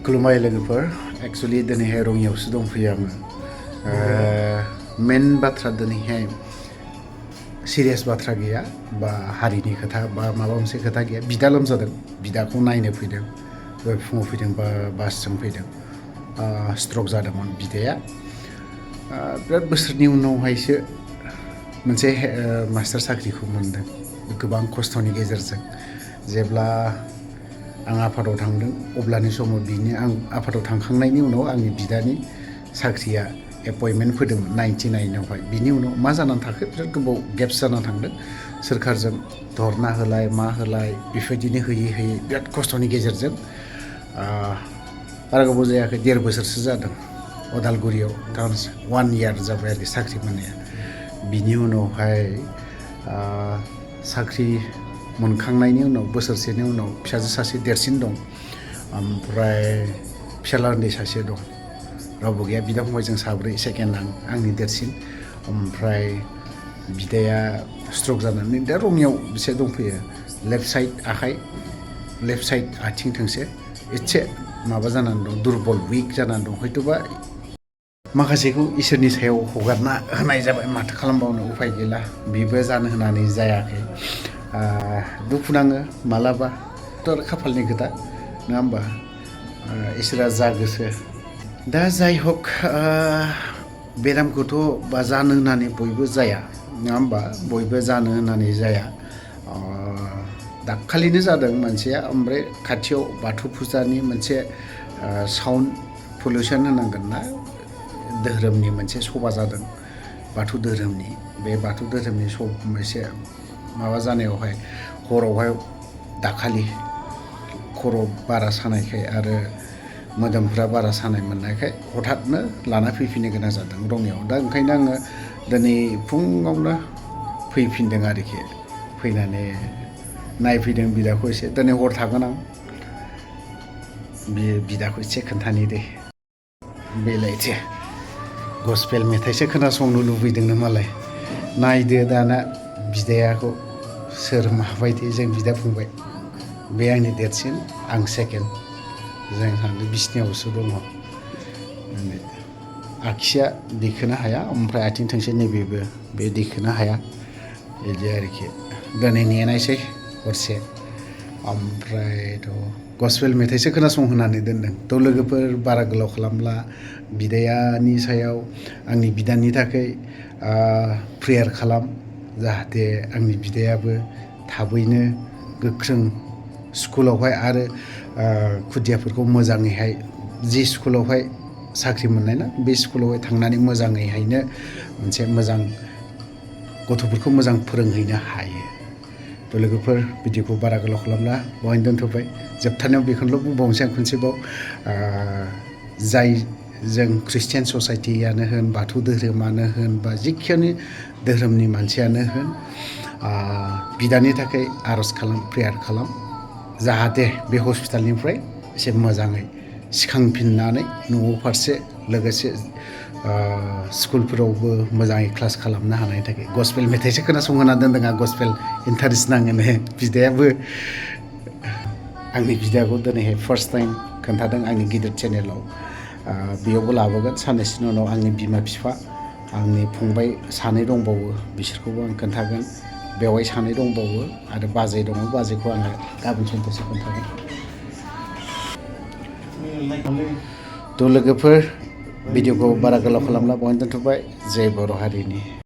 खुलुमबाय लोगोफोर एक्चुअली दिनैहाय रङियावसो दंफैयो आङो मेन बाथ्रा दिनैहाय सिरियास बाथ्रा गैया बा हारिनि खोथा बा माबा मोनसे खोथा गैया बिदा लोमजादों बिदाखौ नायनो फैदों दहाय फुङाव फैदों बा बासजों फैदों स्ट्रक जादोंमोन बिदाया बिराद बोसोरनि उनावहायसो मोनसे मास्टार साख्रिखौ मोनदों गोबां खस्थ'नि गेजेरजों जेब्ला आं आफादाव थांदों अब्लानि समाव आं आफादाव थांखांनायनि उनाव आंनि बिदानि साख्रिया एपइन्टमेन्ट फैदोंमोन 99आवहाय बिनि उनाव मा जानानै थाखो बिराद गोबाव गेप्स जानानै थांदों सोरखारजों धरना होलाय मा होलाय बेबायदिनो होयै बिराद खस्थ'नि गेजेरजों बारा गोबाव जायाखै 1.5 बोसोरसो जादों अदालगुरियाव 1 इयार जाबाय आरोखि साख्रि मोननाया बिनि उनावहाय साख्रि मोनखांनायनि उनाव बोसोरसेनि उनाव फिसाजो सासे देरसिन दं ओमफ्राय फिसाला उन्दै सासे दं रावबो गैया बिदा फंबाय जों साब्रै सेकेन्ड आंनि देरसिन ओमफ्राय बिदाया स्ट्रक जानानै दा रङियाव बिसे दंफैयो लेफ्ट साइड आथिं थोंसे एसे माबा जानानै दं दुरबल उइक जानानै दं हयथ'बा माखासेखौ इसोरनि सायाव हगारना होनाय जाबाय माथो खालामबावनो उफाय गैला बेबो जानो होनानै जायाखै दुखु नाङो मालाबा थ' खाफालनि खोथा नङा होमबा इसोरा जा गोसो दा जाय हक बेरामखौथ' बा जानो होननानै बयबो जाया नङा होमबा बयबो जानो होननानै जाया दाखालिनो जादों मानसिया ओमफ्राय खाथियाव बाथौ फुजानि मोनसे साउन्ड पलिउसन होनांगोन ना धोरोमनि मोनसे सभा जादों बाथौ धोरोमनि बे बाथौ धोरोमनि एसे माबा जानायावहाय हरावहाय दाखालि खर' बारा सानायखाय आरो मोदोमफ्रा बारा सानाय मोननायखाय हठाथनो लाना फैफिननो गोनां जादों रङियाव दा ओंखायनो आङो दिनै फुङावनो फैफिनदों आरोखि फैनानै नायफैदों बिदाखौ एसे दिनै हर थागोन आं बिदाखौ एसे खोन्थानि दे बेलायथो गस्पेल मेथाइसो खोनासंनो लुबैदोंनो मालाय नायदो दाना बिदायाखौ सोर माबायदि जों बिदा फंबाय बे आंनि देरसिन आं सेकेन्ड जों सानै बिसिनायावसो दङ आगसिया दिखोनो हाया ओमफ्राय आथिं थोंसे नैबेबो बे दिखोनो हाया बिदि आरोखि दिनै नेनायसै हरसे ओमफ्रायथ' गस्पेल मेथाइसो खोनासंहोनानै दोनदों थ' लोगोफोर बारा गोलाव खालामला बिदायानि सायाव आंनि बिदानि थाखाय प्रेयार खालाम जाहाथे आंनि बिदायाबो थाबैनो गोख्रों स्कुलावहाय आरो खुदियाफोरखौ मोजाङैहाय जि स्कुलावहाय साख्रि मोननाय ना बे स्कुलावहाय थांनानै मोजाङैहायनो मोनसे मोजां गथ'फोरखौ मोजां फोरोंहैनो हायो थ' लोगोफोर भिडिअखौ बारा गोलाव खालामला बहायनो दोनथ'बाय जोबथारनायाव बेखौनोल' बुंबावनोसै आं खनसेबाव जाय जों ख्रिस्टियान ससाइटियानो होन बाथौ धोरोमानो होन बा जिखियानो धोरोमनि मानसियानो होन बिदानि थाखाय आर'ज खालाम प्रेयार खालाम जाहाथे बे हस्पिटालनिफ्राय एसे मोजाङै सिखांफिननानै न'आव फारसे लोगोसे स्कुलफोरावबो मोजाङै क्लास खालामनो हानायनि थाखाय गस्पेल मेथाइसो खोनासंहोना दोनदों आं गस्पेल इन्टारेस्ट नाङोनो बिदायाबो आंनि बिदाखौ दिनैहाय फार्स्ट टाइम खोन्थादों आंनि गिदिर चेनेलाव बेयावबो लाबोगोन साननैसोनि उनाव आंनि बिमा बिफा आंनि फंबाय सानै दंबावो बिसोरखौबो आं खोन्थागोन बेवाइ सानै दंबावो आरो बाजै दङ बाजैखौ आङो गाबोन समफोरसो खोन्थागोन थ' लोगोफोर भिडिअखौ बारा गोलाव खालामला बहायनो दोनथ'बाय जय बर' हारिनि